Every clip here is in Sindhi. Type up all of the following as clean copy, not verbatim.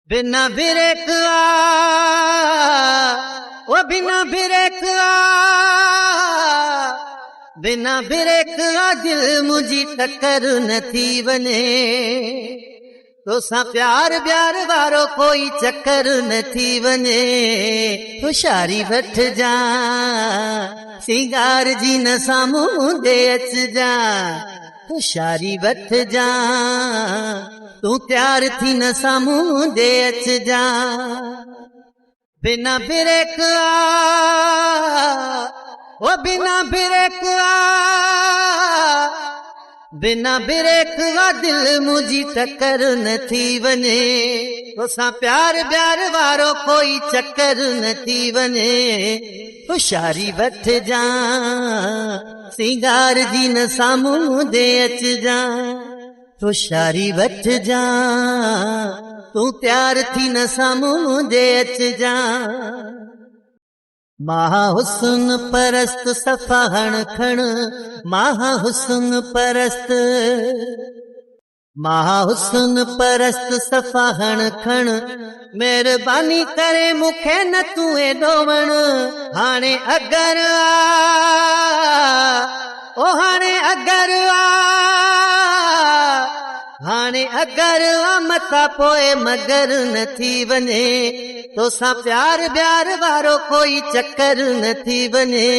بنا بريڪ آ او بنا بريڪ آ بنا بريڪ آ دل منهنجي ٽڪر نه ٿي وڃي توسان پيار ٻيار وارو ڪوئي چڪر نه ٿي وڃي هوشياري وٺجان سينگار جي نه سامهون منهنجي اچجان هوشياري وٺجان تون تيار ٿي نه سامهون منهنجي اچجان بنا بريڪ آ او بنا بريڪ آ بنا بريڪ آ دل منهنجي ٽڪر نه ٿي وڃي توسان پيار ٻيار وارو ڪوئي چڪر نه ٿي وڃي هوشياري وٺجان سينگار جي نه سامهون منهنجي اچجان هوشياري وٺجان تون تيار ٿي نه سامهون منهنجي اچجان مان حسن پرست صفا هڻ کڻ مان حسن پرست مان حسن پرست صفا هڻ کڻ مهرباني ڪري مون کي نه تون ايڏو وڻ هاڻي اگر آ او هاڻي اگر آ هاڻي اگر آ متان پوء مگر نه ٿي وڃي توسان پيار ٻيار وارو ڪوئي چڪر نه ٿي وڃي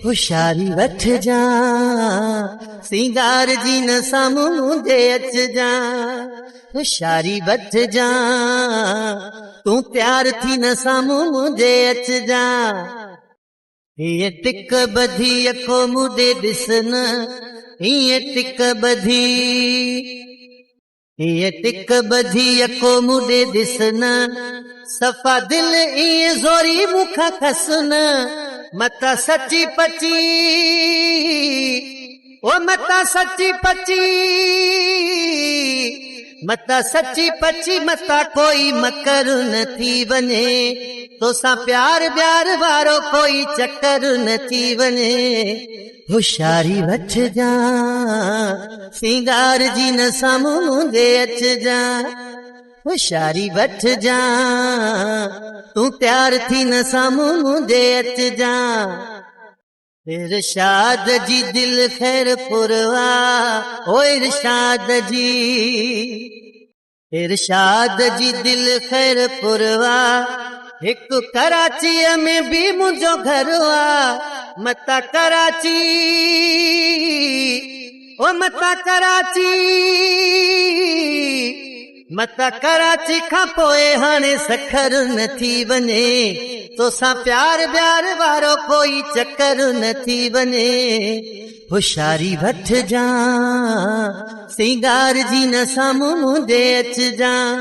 هوشياري وٺجان سينگار جي نه سامهون منهنجي اچجان هوشياري وٺجان تون تيار ٿي نه سامهون منهنجي اچجان هيئن ٽڪ ٻڌي اکو مون ڏي ڏس نه هيئن ٽڪ ٻڌي هيئن ٽڪ ٻڌي اکو مون ڏي ڏس نه صفا دل ائين زوري مون کان کس نه متان سچي پچي او متان سچي پچي متان سچي پچي متان ڪوئي مڪر نه ٿي وڃي توسان پيار ٻيار وارو ڪوئي چڪر نه ٿي وڃي هوشياري وٺجان سينگار جي نه سامهون منهنجي اچجان هوشياري وٺجان تون تيار ٿي نه سامهون منهنجي اچجان ارشاد جي دل خيرپور آ او ارشاد جي ارشاد جي دل خيرپور آ هڪ ڪراچيء ۾ به منهنجو گهر آ متان ڪراچي او متان ڪراچي متان ڪراچي کان پوء هاڻي سکر نه ٿي وڃي توسان پيار ٻيار وارو ڪوئي چڪر نه ٿي وڃي هوشياري وٺجان سينگار جي نه سامهون منهنجي اچجان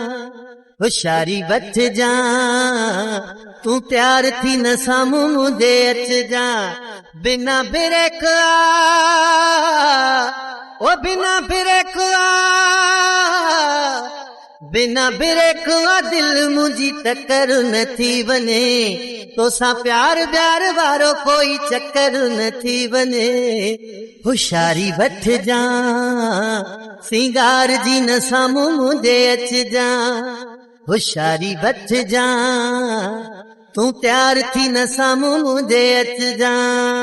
هوشياري وٺجان تون تيار ٿي نه سامهون منهنجي اچجان بنا بريڪ آ او بنا بريڪ آ بنا بريڪ آ دل منهنجي ٽڪر نه ٿي وڃي توسان پيار ٻيار وارو ڪوئي چڪر نه ٿي وڃي هوشياري وٺجان سينگار جي نه سامهون منهنجي اچجان هوشياري وٺجان تون تيار ٿي نه سامهون منهنجي اچجان.